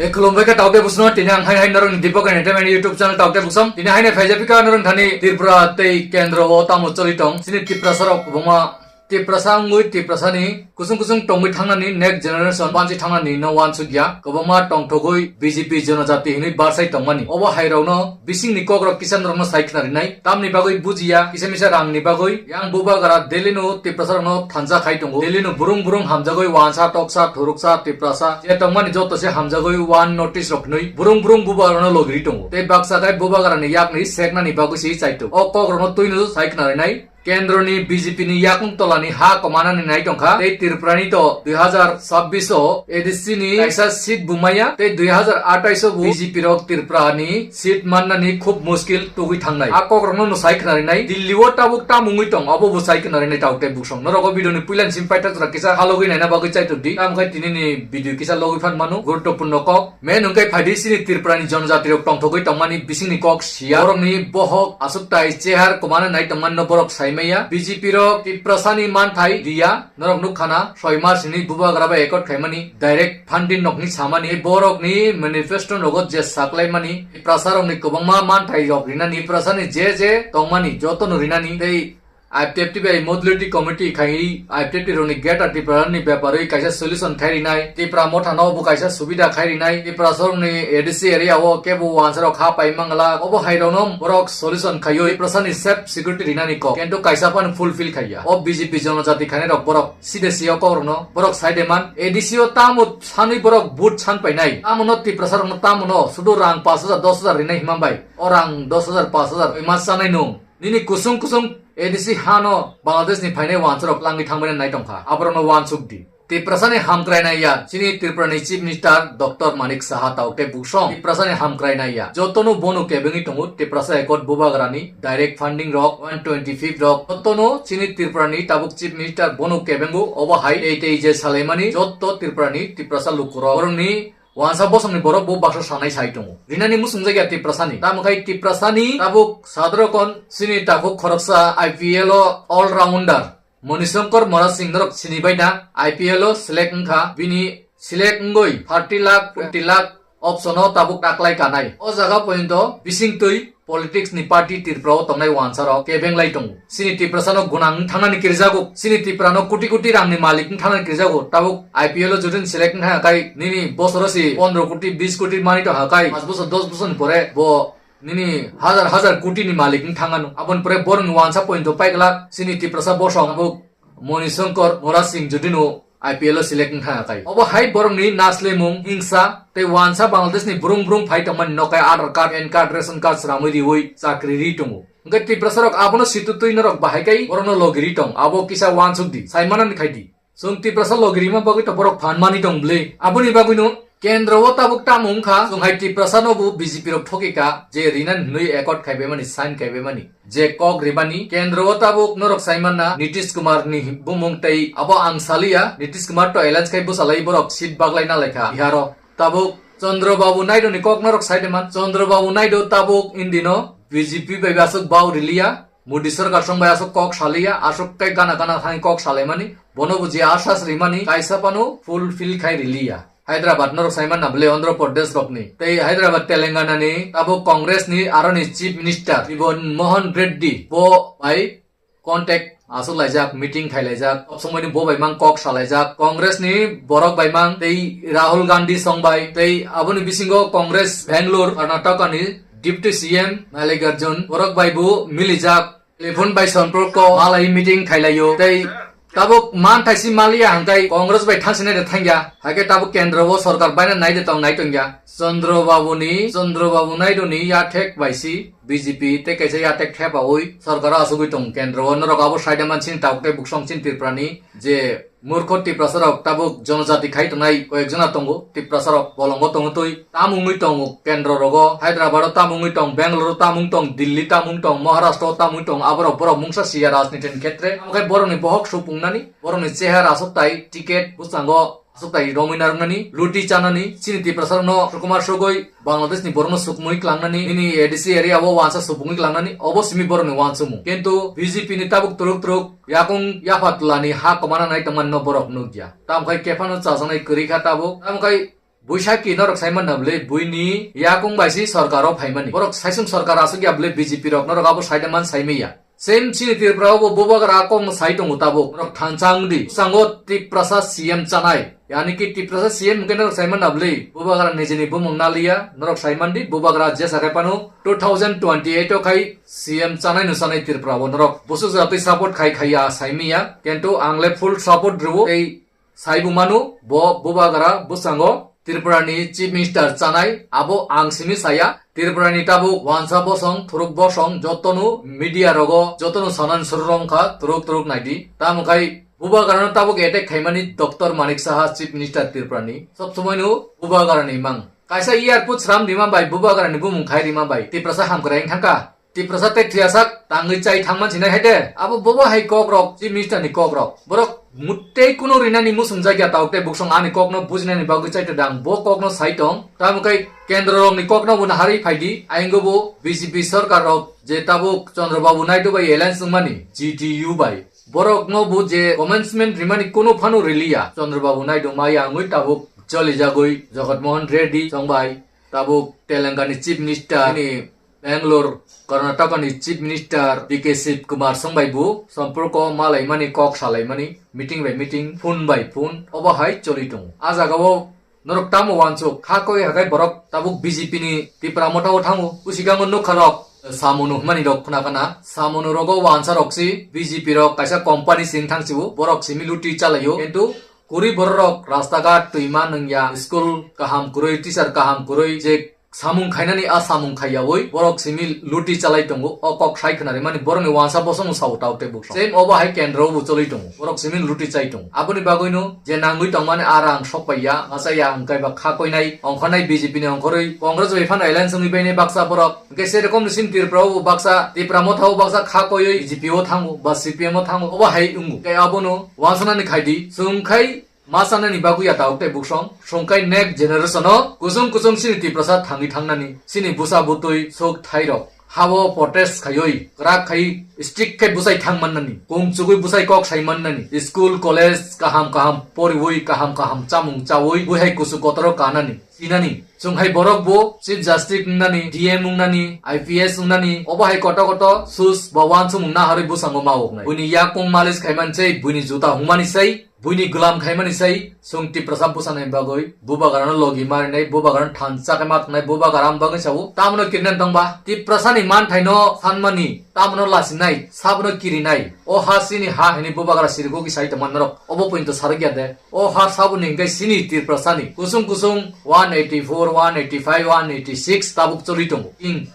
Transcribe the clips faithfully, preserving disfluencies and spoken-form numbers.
E khulumbai kha taote busno, tini ang hai hai norokni Deepak Entertainment YouTube channel taote busong. Tini haine phaijapika norok thani Tripura tei kendro o tamo choli tong. Chini Tiprasa rok kwbangma Tiprasa wngwi Tiprasani kusung kusung tongwi thangnani next generation banchi thangnani no wansukya. Kwbangma tongthogwi B J P jonojati hinwi barsai tongmani. Obo hairokno bisingni kokrok kisa norokno sai khna rinai. Tamni bagwi bujiya, kisa misa rangni bagwi. Yang bubagra Delhi no Tiprasa rokno thanja khai tongo. Delhi no burung burung hamjagwi wansa, toksa, thuruksa, Tiprasa. Je tongmani joto se hamjagwi one notice rok hinwi burung burung bubagrano logiri tongo. Tei baksa khai bubagrani yakni seknani bagwi se chaitok. O kokrokno twino sai khna rinai. Kendroni B J P ni yakung tolani ha komanani nai tongkha. Tei Tripurani to dui hazar chabbish o A D C ni kaisa seat bumaya. Tei dui hazar athais o bo B J P rok Tripurani seat mannani khub muskil tugwi thangnai. A kokrokno no sai khna rinai. Delhi o tabuk tamungwi tong, obo bo sai khna rinai taote busong. Norok o video ni puilani sim paithak jora kisa halogwi naina bagwi chaitok di. Tamkhe tini ni video kisa logwi phan mano. Guruttopurno kok. Main hwnkhe phaidi chini Tripurani jonojati rok tongthogwi tongmani bisingni kok siya. Borokni bohok aswk tai chehar kwmana nai tongmani no borok sai maya. B J P rok Tiprasani manthai riya. Norok nukha na, soi mas hinwi bubagra bai accord khaimani, direct funding rokni samani, borokni manifesto nogo je saklaimani, Tiprasa rokni kwbangma manthai rok rinani, Tiprasani je je tongmani jotono rinani, tei I P F T bai modality committee khai I P F T rokni Greater Tripura ni beparwi kaisa solution khai rinai, Tipra Motha no bo kaisa subida khai rinai, Tiprasa rokni A D C area o kebo wansa rok ha pai mangla, obo hai rokno borok solution khaiwi Tiprasa ni self security rinani kok, kintu kaisa phano fulfill khaiya. O B J P jonojati khainai rok borok side sio kok rokno borok sai de man, A D C o tamo sanwi borok vote san painai, tamo no Tiprasa rokno tamo no sudu rang pash hajar, dos hajar rinai hima bai, o rang dos hajar, pash hajar oi ma sanai nung. Nini kusung kusung A D C hano Bangladesh ni phainai wansarok langwi thangmani nai tongkha. Aborokno wansuk di. Tiprasani hamkrai nai ya, chini Tripurani Chief Minister Doctor Manik Saha taote busong Tiprasani hamkrai nai ya. Jotono bono kebengwi tongo Tiprasa Accord bubagrani direct funding rok, one twenty fifth rok. Jotono chini Tripurani tabuk Chief Minister bono kebengo, obo hai tei tei je salaimani joto Tripurani Tiprasa lukurok. Borokni Wansa bosongni borok bo baksa sanai sai tongo. Rinani muchungjak ya Tiprasani. Tamo khai Tiprasani tabuk sadrokon chini takhuk khoroksa I P L o all-rounder Moni Shankar Mora Singh norok sini baina I P L o select wngkha. Bini select wngwi thirty lakh, forty lakh option o tabuk taklai kanai. O jaga pointo bisingtwi politics ni party Tripura o tongnai wansa rok kebeng lai tongo. Chini Tiprasa no gunang thangnani kirjago, chini Tripura no koti koti rang ni malik thangnani kirjago. Tabuk I P L o judin select wngkha kai nini bosoro si pondro koti, bis koti mani to hakai, pas bosor, dos bosor ni pore bo nini hajar hajar koti ni malik thangano. Aboni pore borong wansa point to paikla chini Tiprasa bosong tabuk Moni Shankar Mora Singh judino I P L o select wngkha kai. Obo hai borokni naslemung, hingsa tei wansa Bangladeshni brung brung phai tongmani nokai Aadhaar card, P A N card, ration card swnamwi riwi chakri ri tongo. Hwnkhe Tiprasarok abono situtwi norok bahai kai borokno logi ri tong, abo kisa wansuk di, saimanani khai di. Chwng Tiprasa logi rima bagwi to borok phan mani tong bwle. Aboni bagwino Kendro o tabuk tamo wngkha, chwng hai Tiprasa no bo B J P rok thoki ka, je rinani hwnwi accord khaibaimani, sign khaibaimani. Je kok ribani, kendro o tabuk norok saimanna Nitish Kumar ni bumung tei abo ang saliya, Nitish Kumar to alliance khai bwsalai borok seat baglai nalaikha Bihar o. Tabuk Chandra Babu Naidu ni kok norok saideman, Chandra Babu Naidu tabuk Indi no B J P bai aswk bau riliya, Modi sorkar song bai aswk kok saliya, aswk tei gana gana thani kok salaimani, bono bo je asas rimani kaisa phano fulfill khai riliya. Hyderabad norok saimanna bwle Andhra Pradesh rokni tei Hyderabad Telangana ni abo Congress ni aroni Chief Minister Jagan Mohan Reddy bo bai contact aswk laijak, meeting khai laijak, sob somoi ni bo bai mang kok salaijak, Congress ni borok bai mang tei Rahul Gandhi song bai tei aboni bisingo Congress Bangalore Karnataka ni Deputy C M Mallikarjun borok bai bo milijak. Telephone bai sonpor ko malai meeting khailaio. Tei tabuk man thaisi maliya hangkai Congress bai thangsinai de thangya. Hake tabuk kendro o sorkar baina nai de tong nai tongya. Chandra Babu ni, Chandra Babu Naidu ni yathek bai si B J P tei kaisa yathek thepaui sorkar o asugui tong kendro o. Norok abo saida man chini tabuk tei buksong chini Tripura ni je Murkho Tiprasa rok tabuk jonojati khai tongnai koyek jona tongo, Tiprasa rok bolongo tongwi twi, tamungwi tongo, kendro rogo, Hyderabad o tamungwi tong, Bangalore o tamung tong, Delhi tamung tong, Maharashtra o tamung tong, aborok borok mungsa siya rajniti ni khetre, tamo khe borokni bohok supungnani, borokni chehara aswk tai ticket bwskango aswk tai romwi narwknani, luti chanani, chini Tiprasa rokno sukumar sugwi, Bangladesh ni borokno sukmui klangnani, nini A D C area o wansa supungwi klangnani, obo simi borokni wansukmung. Kintu B J P ni tabuk turuk turuk yakung yapha twlani ha kwmana nai tongmani no borok nukya. Tamo khai kephano chajaknai kwrwi kha tabuk. Tamo khai Buisaki norok saiman na bwle buini yakung bai si sorkar o phaimani. Borok saisung sorkar asuk ya bwle B J P rok norok abo saida man saimaya. Same chini Tripura o bo bubagra kok no sai tongo tabuk. Norok thansa wng di. Sango Tiprasa C M chanai. Yani ki Tiprasa C M hwnkhe norok saiman na bwle. Bubagra nijini bumung naliya. Norok saiman di bubagra jesa khe pano two thousand twenty eight o khai C M chanai no chanai Tripura o norok. Busuk jatwi support khai khaiya saimaya. Kintu ang le full support rwo. Tei Saibo manu, bo bubagra bwskango Tripura ni Chief Minister chanai, abo ang simi saya. Tripura ni tabuk wansa bosong, thuruk bosong, jotono media rogo, jotono sanan sururong kha, turuk turuk naidi. Tamo khai bubagra no tabuk attack khaimani Doctor Manik Saha, Chief Minister Tripura ni. Sob somoi no bubagra ni mang. Kaisa airport sram rima bai, bubagra ni bumung khai rima bai. Tiprasa hamkrai wng thangkha. Tiprasa tei thwiyasak tangwi chai thangman sinai hai de. Abo bobo hai kok rok, Chief Minister ni kok rok. Borok mutei kuno rinani musung jakya tauk tei buksong ani kok no bujinani bagwi chai todang. Bo kok no sai tong. Tamo kai kendro rok ni kok no bo naharwi phai di. Ayingo bo B J P sorkar rok je tabuk Chandra Babu Naidu bai alliance wngmani G T U bai. Borok no bo je commencement rimani kuno phano riliya. Chandra Babu Naidu maya wngwi tabuk choli jagwi Jagat Mohan Reddy chongbai. Tabuk Telangana ni Chief Minister ni Bangalore, Karnataka ni Chief Minister D K Shiv Kumar song bai bo somporko malaimani kok salaimani meeting bai meeting, phone bai phone, obo hai choli tongo. A jaga o norok tamo wansuk, kha koi hakai borok tabuk B J P ni Tipra Motha o thango. Usikango nukha rok, samung nukmani rok khna khna. Samung rogo wansa rok si B J P rok kaisa company sing thang sibo, borok simi luti chalaio. Kintu kuri borok rasta ghat twima nungya, school kaham kwrwi, teacher kaham kwrwi, je samung khainani a samung khaiyaui borok simi luti chalai tongo. O kok sai khna rimani borokni wansa bosong sao tau tei buksong. Same obo hai kendro bo choli tongo. Borok simi luti chai tongo. Aboni bagwino je nangwi tongmani a rang sok paiya, machaya hwnkhe ba kha koinai, ongkhornai B J P ni ongkhorwi Congress bai phano alliance wngwi bainai baksa borok. Hwnkhe se rokomni sini Tripura o baksa, Tipra Motha o baksa kha koiwi B J P o thango ba C P M o thango. Obo hai wngo. Tei abono wansanani khaidi, chwng khai ma chanani bagwi ya tabuk tei buksong, songkai next generation o kusung kusung sini Tiprasa thangwi thangnani, sini busa butwi sok thairok, habo protest khaiwi, kwrak khai strict khai busai thang mannani, kung chugwi busai kok sai mannani, school, college kaham kaham poriwi, kaham kaham chamung chawi, buihai kusu kotoro kanani, sinani. Chwng hai borok bo Chief Justice wngnani, D M wngnani, I P S wngnani, obo hai koto koto sus ba wansukmung naharwi bwskango ma woknai. Buini yakung malis khaiman sei, buini juta hungmani sei, buini gulam khaimani sai, chwng Tiprasa bwsani bagwi bubagrano logi marinai, bubagrano thansa khe ma tongnai, bubagra ang bagwi sao. Tamno kirinani tongba, Tiprasani manthaino sanmani, tamno lasinai, sabno kirinai. O ha sini ha hini bubagra sirgo ki sai tongma norok. Obo pointo sarikya de. O ha saboni hingkai sini Tiprasani. Kusung kusung one eighty four, one eighty five, one eighty six tabuk choli tongo. Ing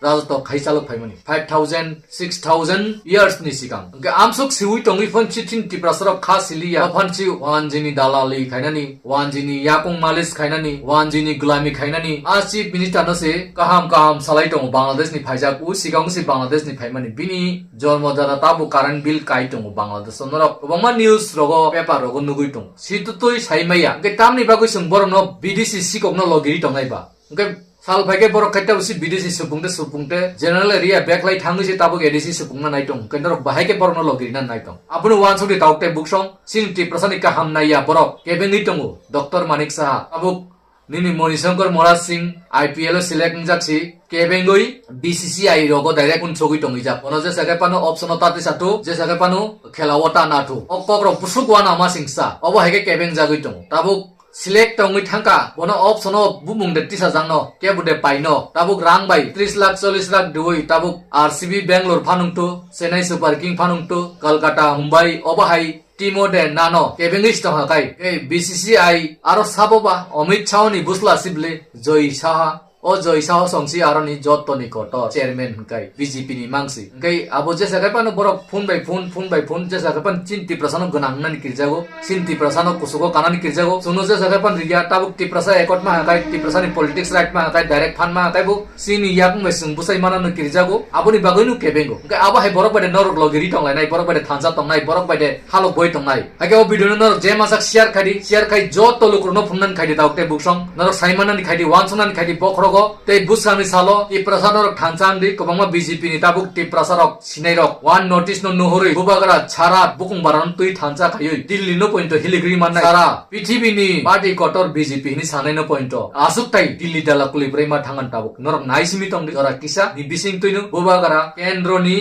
Rajotw khai chalok phaimani five thousand, six thousand years ni sikang. Hwnkhe amsuk siwi tongwi phon si chini Tiprasarok kha siliya. Aphan si wanjini dalali khainani, wanjini yakung malis khainani, wanjini gulami khainani. A chief minister no se kaham kaham salai tongo Bangladesh ni phaijak. U sikang si Bangladesh ni phaimani. Bini jormo jara tabo current bill kai tongo Bangladesh. Norok kwbangma news rogo, paper rogo nugwi tongo. Si tutui sai maya. Hwnkhe tamni bagwi chwng borok no B D C sikok no logiri tongnai ba. Hwnkhe sal phaikhe borok khaita usi bidesi supungte supungte general area beklai thangwi se tabuk A D C supungna nai tong, hwnkhe norok bahai khe borokno logirina nai tong. Abono wansukdi tabuk tei buksong chini Tiprasani kaham naiya borok kebengwi tongo. Doctor Manik Saha tabuk nini Moni Shankar Murad Singh I P L o select wngjak si kebengwi B C C I rogo direct unsogwi tongwijak. Bono jesa khe phano option o tatwi sathu, jesa khe phano khela o ta nathu. O kokrok busuk uanama singsa. Obo hai khe kebengjagwi tongo. Tabuk select tongwi thangkha, bono option o bumung de tisajakno, kebo de paino, tabuk rang bai tris lakh, chollish lakh diwi tabuk R C B Bangalore phanungtu, Chennai Super King phanungtu, Kolkata, Mumbai, obo hai team o de nano kebengwi si tongkha kai. Ei B C C I aro sabo ba Amit Shah ni busla sibli Joy Shah, o Joy Shah songsi aroni joto ni kotor chairman hwnkhe B J P ni mangsi. Hwnkhe abo jesa khe phano borok phone bai phone, phone bai phone jesa khe phano chini Tiprasa no gwnang wngnani kirjago. Chini Tiprasa no kusugo kanani kirjago. Chwngno jesa khe phano rikya, tabuk Tiprasa accord ma hakai, Tiprasa ni politics right ma hakai, direct phan ma hakai bo chini yakung bai chwng bwsai manano kirjago. Aboni bagwi no kebengo. Hwnkhe abo hai borok bai de norok logi ri tonglainai, borok bai de thansa tongnai, borok bai de halok boi tongnai. Haikhe o video no norok je masak share khai di, share khai joto lukurokno phunuknani khai di, tabuk tei buksong norok sai manani khai di, wansuknani khai di, bokhorok Tei bwskangni salo Tiprasa norok thansa wngdi, kwbangma B J P ni tabuk Tiprasa rok sinai rok one notice no nuhurwi bubagra sara bukung barano twi thansa khaiwi Delhi no pointo hiligri mannai sara pithibini party kotor B J P hini sanai no pointo aswk tai Delhi dala kulibrai ma thangan tabuk norok naisimi tongdi jora kisa ni bising twino bubagra kendro ni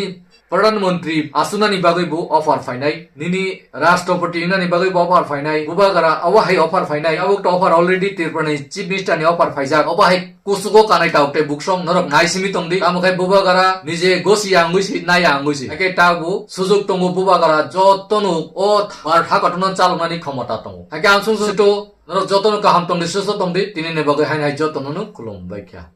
Pradhan Mantri asunani bagwi bo offer phainai, nini Rashtrapati wngnani bagwi bo offer phainai, bubagra abo hai offer phainai, abo to offer already Tripura ni Chief Minister ni offer phaijak, abo hai kusugo kanai tabuk tei buksong norok naisimi tongdi, tamo khe bubagra nije gosi ya wngwi si, nai ya wngwi si, hakhe tabuk sujuk tongo bubagra jotono o bar tha kotorno chaloknani khomota tongo, hakhe ang sung sung to norok jotono kaham tongdi, susto tongdi, tini ni bagwi haino hai jotono no khulum bai kha.